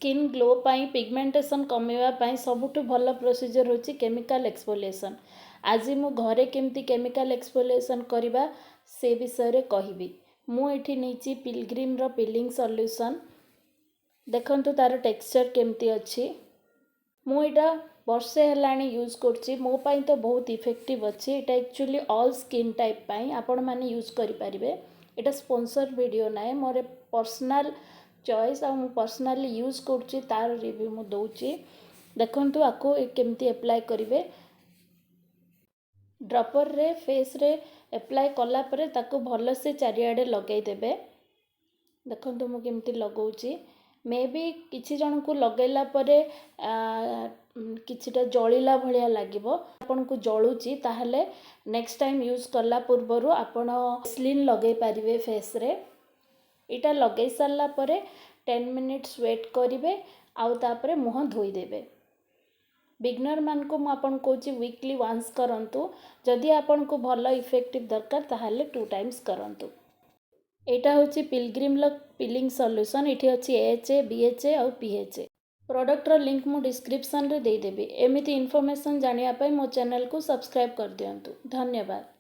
Skin glow ପାଇଁ, pigmentation କମେଇବା ପାଇଁ ସବୁଠୁ ଭଲ ପ୍ରୋସିଜର୍ ହେଉଛି କେମିକାଲ୍ ଏକ୍ସଫୋଲିଏସନ୍। ଆଜି ମୁଁ ଘରେ କେମିତି କେମିକାଲ୍ ଏକ୍ସଫୋଲିଏସନ୍ କରିବା, ସେ ବିଷୟରେ କହିବି। ମୁଁ ଏଠି ନେଇଛି ପିଲଗ୍ରିମ୍ର ପିଲିଂ ସଲ୍ୟୁସନ୍। ଦେଖନ୍ତୁ, ତା'ର ଟେକ୍ସଚର୍ କେମିତି ଅଛି। ମୁଁ ଏଇଟା ବର୍ଷେ ହେଲାଣି ୟୁଜ୍ କରୁଛି। ମୋ ପାଇଁ ତ ବହୁତ ଇଫେକ୍ଟିଭ୍ ଅଛି। ଏଇଟା ଆକ୍ଚୁଆଲି ଅଲ୍ ସ୍କିନ୍ ଟାଇପ୍ ପାଇଁ ଆପଣମାନେ ୟୁଜ୍ କରିପାରିବେ। ଏଇଟା ସ୍ପନ୍ସର୍ ଭିଡ଼ିଓ ନାହିଁ, ମୋର ପର୍ସନାଲ୍ ଚଏସ୍ ଆଉ ମୁଁ ପର୍ସନାଲି ୟୁଜ୍ କରୁଛି, ତା'ର ରିଭ୍ୟୁ ମୁଁ ଦେଉଛି। ଦେଖନ୍ତୁ, ଆକୁ କେମିତି ଆପ୍ଲାଏ କରିବେ। ଡ୍ରପର୍ରେ ଫେସ୍ରେ ଆପ୍ଲାଏ କଲା ପରେ ତାକୁ ଭଲସେ ଚାରିଆଡ଼େ ଲଗାଇଦେବେ। ଦେଖନ୍ତୁ, ମୁଁ କେମିତି ଲଗାଉଛି। ମେ ବି କିଛି ଜଣଙ୍କୁ ଲଗାଇଲା ପରେ କିଛିଟା ଜଳିଲା ଭଳିଆ ଲାଗିବ। ଆପଣଙ୍କୁ ଜଳୁଛି, ତାହେଲେ ନେକ୍ସଟ ଟାଇମ୍ ୟୁଜ୍ କଲା ପୂର୍ବରୁ ଆପଣ ଭେସଲିନ୍ ଲଗାଇ ପାରିବେ ଫେସ୍ରେ। ଏଇଟା ଲଗାଇ ସାରିଲା ପରେ 10 ମିନିଟ୍ସ ୱେଟ୍ କରିବେ ଆଉ ତାପରେ ମୁହଁ ଧୋଇଦେବେ। ବିଗନର୍ମାନଙ୍କୁ ମୁଁ ଆପଣଙ୍କୁ କହୁଛି, ୱିକଲି ୱାନ୍ସ କରନ୍ତୁ। ଯଦି ଆପଣଙ୍କୁ ଭଲ ଇଫେକ୍ଟିଭ୍ ଦରକାର, ତାହେଲେ ଟୁ ଟାଇମ୍ସ କରନ୍ତୁ। ଏଇଟା ହେଉଛି ପିଲଗ୍ରିମ୍ର ପିଲିଂ ସଲ୍ୟୁସନ୍। ଏଠି ଅଛି ଏଏଚ୍ ଏ, ବିଏଚ୍ ଏ ଆଉ ପିଏଚ୍ ଏ। ପ୍ରଡ଼କ୍ଟର ଲିଙ୍କ୍ ମୁଁ ଡିସ୍କ୍ରିପ୍ସନ୍ରେ ଦେଇଦେବି। ଏମିତି ଇନଫର୍ମେସନ୍ ଜାଣିବା ପାଇଁ ମୋ ଚ୍ୟାନେଲକୁ ସବସ୍କ୍ରାଇବ୍ କରିଦିଅନ୍ତୁ। ଧନ୍ୟବାଦ।